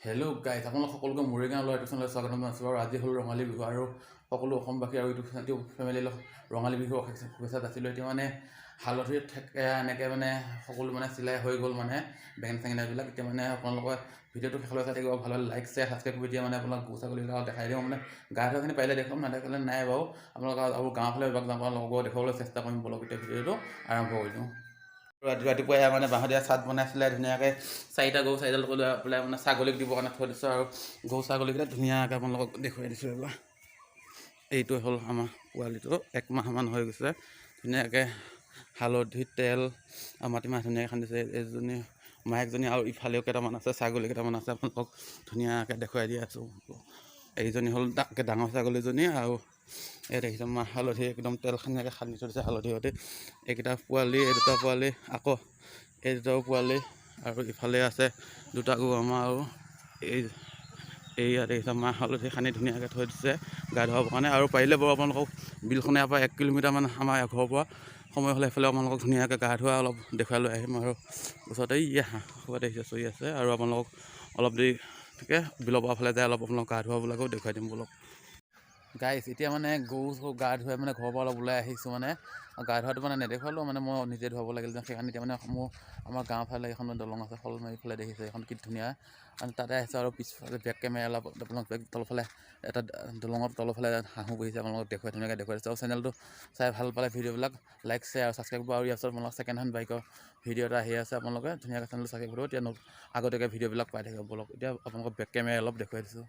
Hello' guys, আপোনালোক সকলোকে মৰিগাঁও ল'ৰা ইউটিউব চেনেললৈ স্বাগতম জনাইছোঁ। আৰু আজি হ'ল ৰঙালী বিহু আৰু সকলো অসমবাসী আৰু ইউটিউব ফেমিলিলৈ ৰঙালী বিহুৰ অশেষ শুভেচ্ছা যাচিলোঁ। এতিয়া মানে হালধি থেকেৰা এনেকৈ মানে সকলো মানে চিলাই হৈ গ'ল, মানে বেঙেনা চেঙেনাবিলাক। এতিয়া মানে আপোনালোকে ভিডিঅ'টো শেষলৈ চাই থাকিব, ভাল লাইক, শ্বেয়াৰ, ছাবস্ক্ৰাইব কৰি দিয়ে। মানে আপোনাক গৰু ছাগলীবিলাক দেখাই দিওঁ, মানে গা ধোৱাখিনি পাৰিলে দেখুৱাম, নেদেখালে নাই বাৰু। আপোনালোক আৰু গাঁৱৰ ফালে এবাৰ যাম, আপোনালোকক দেখুৱাবলৈ চেষ্টা কৰিম। বলক, এতিয়া ভিডিঅ'টো আৰম্ভ কৰি দিওঁ। ৰাতিপুৱাই এয়া মানে বাঁহতীয়া চাট বনাইছিলে ধুনীয়াকৈ। চাৰিটা গৰু চাৰিডাল লৈ পেলাই মানে ছাগলীক দিবৰ কাৰণে থৈ দিছোঁ। আৰু গৰু ছাগলীকেইটা ধুনীয়াকৈ আপোনালোকক দেখুৱাই দিছোঁ এবাৰ। এইটো হ'ল আমাৰ পোৱালিটো, এক মাহমান হৈ গৈছে। ধুনীয়াকৈ হালধি, তেল আৰু মাটিমাহ ধুনীয়াকৈ খান্দিছে এইজনী মায়েকজনী। আৰু ইফালেও কেইটামান আছে, ছাগলী কেইটামান আছে, আপোনালোকক ধুনীয়াকৈ দেখুৱাই দি আছোঁ। এইজনী হ'ল ডাঙৰ ছাগলীজনী। আৰু এই দেখিছে, মাহ হালধি একদম তেল ধুনীয়াকৈ সানি থৈ দিছে হালধি সৈতে। এইকেইটা পোৱালি, এই দুটা পোৱালি, আকৌ এই দুটাও পোৱালি। আৰু ইফালে আছে দুটা গৰু আমাৰ। আৰু এইয়া দেখিছে, মাহ হালধি সানি ধুনীয়াকৈ থৈ দিছে গা ধুৱাবৰ কাৰণে। আৰু পাৰিলে বাৰু আপোনালোকক বিলখন ইয়াৰ পৰা 1 কিলোমিটাৰমান আমাৰ ঘৰৰ পৰা। সময় হ'লে সেইফালে আপোনালোকক ধুনীয়াকৈ গা ধোৱা অলপ দেখুৱাই লৈ আহিম। আৰু ওচৰতে এই হাঁহ সোপা দেখিছে, চৰি আছে। আৰু আপোনালোকক অলপ দেৰিকৈ বিলৰ পৰা ফালে যায় অলপ আপোনালোক গা ধুৱাবলৈকো দেখুৱাই দিম। বলক গাইছ। এতিয়া মানে গৰু চৰু গা ধুৱাই মানে ঘৰৰ পৰা অলপ ওলাই আহিছোঁ। মানে গা ধোৱাটো মানে নেদেখুৱালোঁ, মানে মই নিজে ধুৱাব লাগিল যে সেইকাৰণে। এতিয়া মানে মোৰ আমাৰ গাঁৱৰ ফালে এখন দলং আছে, শ'লমাৰী ফালে। দেখিছে এখন কি ধুনীয়া, মানে তাতে আহিছোঁ। আৰু পিছফালে বেক কেমেৰা অলপ আপোনালোক বেক তলফালে এটা দলঙৰ তলফালে হাঁহো বহিছে, আপোনালোকক দেখুৱাই ধুনীয়াকৈ দেখুৱাই দিছোঁ। আৰু চেনেলটো চাই ভাল পালে ভিডিঅ'বিলাক লাইক, শ্বেয়াৰ আৰু ছাবস্ক্ৰাইব কৰিব। আৰু ইয়াৰ পিছত আপোনালোক ছেকেণ্ড হেণ্ড বাইকৰ ভিডিঅ' এটা আহি আছে, আপোনালোকে ধুনীয়াকৈ চেনেলটো ছাবস্ক্ৰাইব কৰিব, তেতিয়া আগতীয়াকৈ ভিডিঅ'বিলাক পাই থাকিব। বলক, এতিয়া আপোনালোকক বেক কেমেৰা অলপ দেখুৱাই দিছোঁ।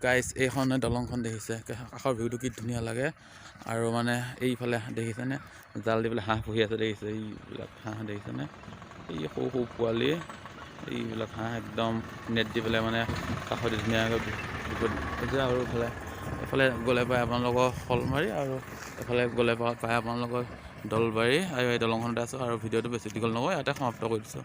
গাইছ, এইখন দলংখন দেখিছে, কাষৰ ভিউটো কি ধুনীয়া লাগে। আৰু মানে এইফালে দেখিছেনে, জাল দি পেলাই হাঁহ পুহি আছে। দেখিছে এইবিলাক হাঁহ, দেখিছেনে? এই সৰু সৰু পোৱালি এইবিলাক হাঁহ একদম নেট দি পেলাই মানে কাষতে ধুনীয়াকৈ যে। আৰু এইফালে গ'লে পায় আপোনালোকৰ শ'লমাৰী আৰু এইফালে গ'লে পায় আপোনালোকৰ দলবাৰী। আৰু এই দলংখনতে আছোঁ। আৰু ভিডিঅ'টো বেছি দীঘল নকৰোঁ, ইয়াতে সমাপ্ত কৰি দিছোঁ।